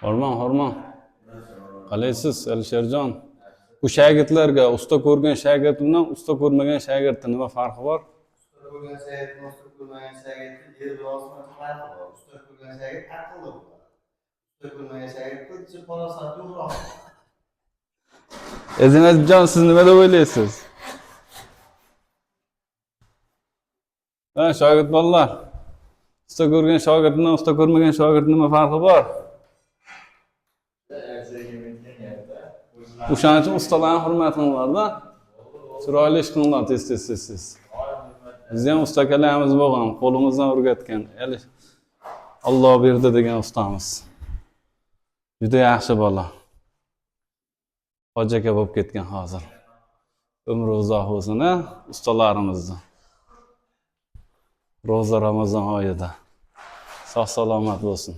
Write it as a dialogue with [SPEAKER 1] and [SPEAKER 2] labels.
[SPEAKER 1] Hormon, hormon. Qalaysiz, Alisherjon? Bu shogirdlarga usta ko'rgan shogird bilan usta ko'rmagan shogirdni nima farqi bor?
[SPEAKER 2] Usta ko'rgan shogirdni, usta ko'rmagan shogirdni yer bilan osmon farqi bor. Usta ko'rgan shogird aqlli bo'ladi. Usta ko'rmagan shagirdni farosati yo'qroq.
[SPEAKER 1] Azimjon, siz nima deb o'ylaysiz? Ha, shogird bolalar. Usta ko'rgan shogird bilan usta ko'rmagan shogird nima farqi bor? O'shaning uchun ustalarni hurmat qilinglar-da. Chiroyli ish qilinglar tez tez tez tez. Bizni ham usta akalarimiz bo'lgan, qo'limizdan o'rgatgan. Hali Alloh berdi degan ustamiz. Juda yaxshi bola. Hoji aka bo'lib ketgan hozir. Umri uzoq bo'lsin, a, ustalarimizni. Ro'za Ramazon oyida. Sog' salomat bo'lsin.